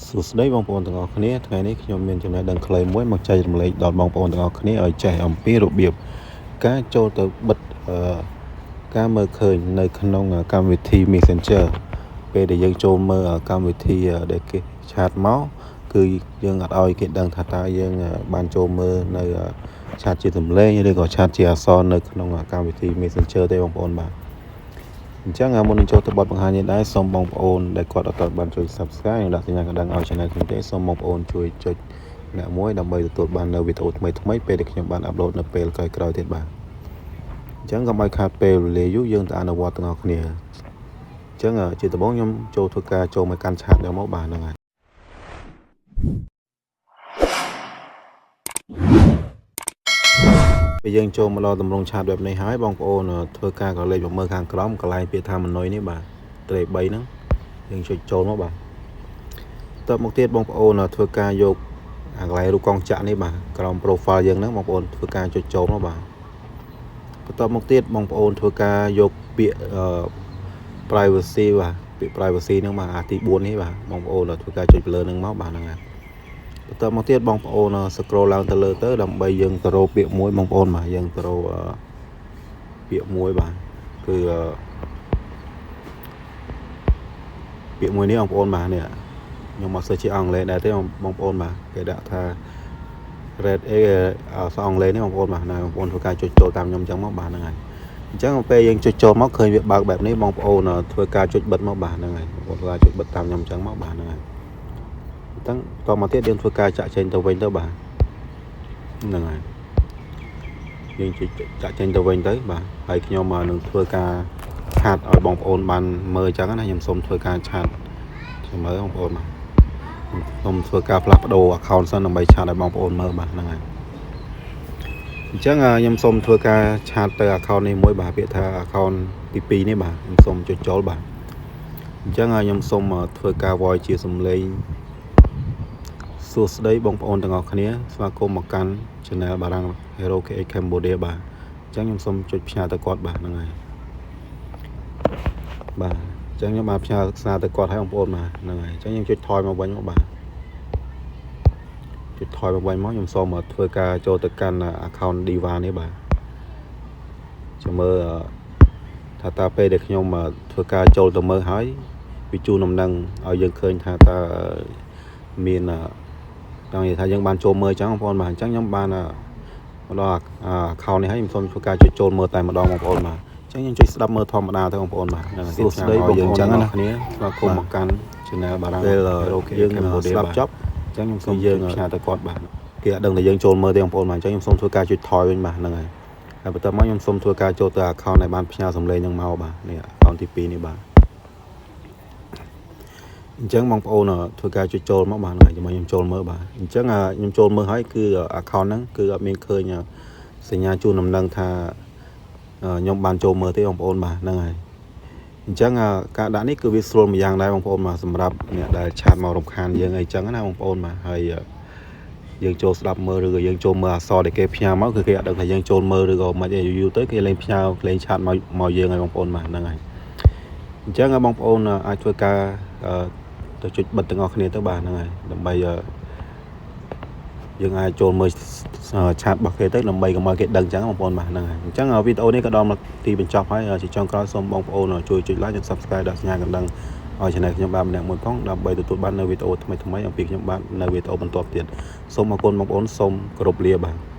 សួស្តីបងប្អូនទាំងអស់គ្នាថ្ងៃនេះខ្ញុំមានចំណេះដឹងខ្លីមួយមកចែករំលែកដល់បងប្អូនទាំងអស់គ្នាឲ្យចេះអំពីរបៀបការចូលទៅបិទអឺការមើលឃើញនៅក្នុងកម្មវិធី Messenger ពេលដែលយើងចូលមើលកម្មវិធីដែលគេ chat មកគឺយើងអត់ឲ្យគេដឹងថាតើយើងបានចូលមើលនៅ chat ជាសំឡេងឬក៏ chat ជាអក្សរនៅក្នុងកម្មវិធី Messenger ទេបងប្អូនបាទអញ្ចឹងមុននឹងចូលទៅបទបង្ហាញនេះដែរសូមបងប្អូនដែលគាត់អត់ទាន់បានជួយ Subscribe និងដាក់សញ្ញាកណ្ដឹងឲ្យ Channel ខ្ញុំទេសូមបងប្អូនជួយចុចអ្នកមួយដើម្បីទទួលបាននូវវីដេអូថ្មីៗពេលដែលខ្ញុំបាន upload នៅពេលក្រោយៗទៀតបាទអញ្ចឹងកុំឲ្យខាតពេលវេលាយូរយើងទៅអនុវត្តទាំងអស់គ្នាអញ្ចឹងជាដំបូងខ្ញុំចូលធ្វើការចូលមកកាន់ chat យកមកបាទហ្នឹងហើយពេលយើងចូលមកដល់ទម្រង់ chat បែបនេះហើយបងប្អូនធ្វើការក៏លេខមកមើលខាងក្រោមកន្លែងពាក្យថា menu នេះបាទត្រេ3ហ្នឹងយើងចុចចូលមកបាទតបមកទៀតបងប្អូនធ្វើការយកអាកន្លែងរូបកងចាក់នេះបាទក្រោម profile យើងហ្នឹងបងប្អូនធ្វើការចុចចូលមកបាទបន្ទាប់មកទៀតបងប្អូនធ្វើការយកពាក្យ privacy បាទពាក្យ privacy ហ្នឹងបាទអាទី4នេះបាទបងប្អូនធ្វើការចុចលើហ្នឹងមកបាទហ្នឹងហើយបន្ទាប់មកទៀតបងប្អូន scroll ឡើងទៅលើទៅដើម្បីយើងទៅរកពាក្យមួយបងប្អូនបាទយើងទៅរកពាក្យមួយបាទគឺពាក្យមួយនេះបងប្អូនបាទនេះខ្ញុំអត់សូវជាអង់គ្លេសដែរទេបងប្អូនបាទគេដាក់ថា red A អក្សរអង់គ្លេសនេះបងប្អូនបាទណាបងប្អូនធ្វើការចុចចូលតាមខ្ញុំអញ្ចឹងមកបាទហ្នឹងហើយអញ្ចឹងពេលយើងចុចចូលមកឃើញវាបើកបែបនេះបងប្អូនធ្វើការចុចបិទមកបាទហ្នឹងហើយបងប្អូនធ្វើការចុចបិទតាមខ្ញុំអញ្ចឹងមកបាទហ្នឹងហើយអញ្ចឹងតមកទៀតយើងធ្វើការចាក់ចេញទៅវិញទៅបាទហ្នឹងហើយយើងចុចចាក់ចេញទៅវិញទៅបាទហើយខ្ញុំនឹងធ្វើការ chat ឲ្យបងប្អូនបានមើលអញ្ចឹងណាខ្ញុំសូមធ្វើការ chat ចាំមើលបងប្អូនបាទខ្ញុំធ្វើការផ្លាស់ប្ដូរ account សិនដើម្បី chat ឲ្យបងប្អូនមើលបាទហ្នឹងហើយអញ្ចឹងខ្ញុំសូមធ្វើការ chat ទៅ account នេះមួយបាទពាក្យថា account ទី2នេះបាទខ្ញុំសូមចុចចូលបាទអញ្ចឹងខ្ញុំសូមធ្វើការ voice ជាសំឡេងសួស្តីបងប្អូនទាំងអស់គ្នាស្វាគមន៍មកកាន់ Channel បារាំង Hero KH Cambodia បាទអញ្ចឹងខ្ញុំសូមចុចផ្ញើទៅគាត់បាទហ្នឹងហើយបាទអញ្ចឹងខ្ញុំបានផ្ញើសារទៅគាត់ឲ្យបងប្អូនបាទហ្នឹងហើយអញ្ចឹងខ្ញុំចុចថយមកវិញមកបាទចុចថយមកវិញមកខ្ញុំសូមធ្វើការចូលទៅកាន់ account Diva នេះបាទចាំមើលថាតើពេលដែលខ្ញុំធ្វើការចូលទៅមើលហើយវាជូនដំណឹងឲ្យយើងឃើញថាតើមានចង់និយាយថាយើងបានចូលមើលអញ្ចឹងបងប្អូនបាទអញ្ចឹងខ្ញុំបានមកដល់ account នេះហើយខ្ញុំសូមធ្វើការចុចចូលមើលតែម្ដងបងប្អូនបាទអញ្ចឹងយើងចុចស្ដាប់មើលធម្មតាទៅបងប្អូនបាទសួស្តីបងប្អូនអញ្ចឹងណាគ្នាស្វាគមន៍មកកាន់ Channel បារាំងពេលយើងស្ដាប់ចប់អញ្ចឹងខ្ញុំសូមយើងផ្ញើទៅគាត់បាទគេអត់ដឹងថាយើងចូលមើលទេបងប្អូនបាទអញ្ចឹងខ្ញុំសូមធ្វើការចុចថយវិញបាទហ្នឹងហើយហើយបន្ទាប់មកខ្ញុំសូមធ្វើការចូលទៅ account ដែលបានផ្ញើសំឡេងនឹងមកបាទនេះ account ទី2នេះបាទអញ្ចឹងបងប្អូនធ្វើការចុចចូលមកបាទហ្នឹងហើយជាមួយខ្ញុំចូលមើលបាទអញ្ចឹងខ្ញុំចូលមើលហើយគឺ account ហ្នឹងគឺអត់មានឃើញសញ្ញាជូនដំណឹងថាខ្ញុំបានចូលមើលទេបងប្អូនបាទហ្នឹងហើយអញ្ចឹងការដាក់នេះគឺវាស្រួលមួយយ៉ាងដែរបងប្អូនបាទសម្រាប់អ្នកដែល chat មករំខានយើងអីចឹងណាបងប្អូនបាទហើយយើងចូលស្ដាប់មើលឬក៏យើងចូលមើលអក្សរដែលគេផ្ញើមកគឺគេអត់ដឹងថាយើងចូលមើលឬក៏មិនអីយូរទៅគេលែងផ្ញើលែង chat មកមកយើងហើយបងប្អូនបាទហ្នឹងហើយអញ្ចឹងបងប្អូនអាចធ្វើការទៅចុចបិទទាំងអស់គ្នាទៅបាទហ្នឹងហើយដើម្បីយើងអាចចូលមើល chat របស់គេទៅដើម្បីកុំឲ្យគេដឹងអញ្ចឹងបងប្អូនបាទហ្នឹងហើយអញ្ចឹងវីដេអូនេះក៏ដល់មកទីបញ្ចប់ហើយជាចុងក្រោយសូមបងប្អូនជួយចុច like និង Subscribe ដាក់សញ្ញាកណ្ដឹងឲ្យ Channel ខ្ញុំបាទម្នាក់មួយផងដើម្បីទទួលបាននូវវីដេអូថ្មីៗអំពីខ្ញុំបាទនៅវីដេអូបន្ទាប់ទៀតសូមអរគុណបងប្អូនសូមគោរពលាបាទ។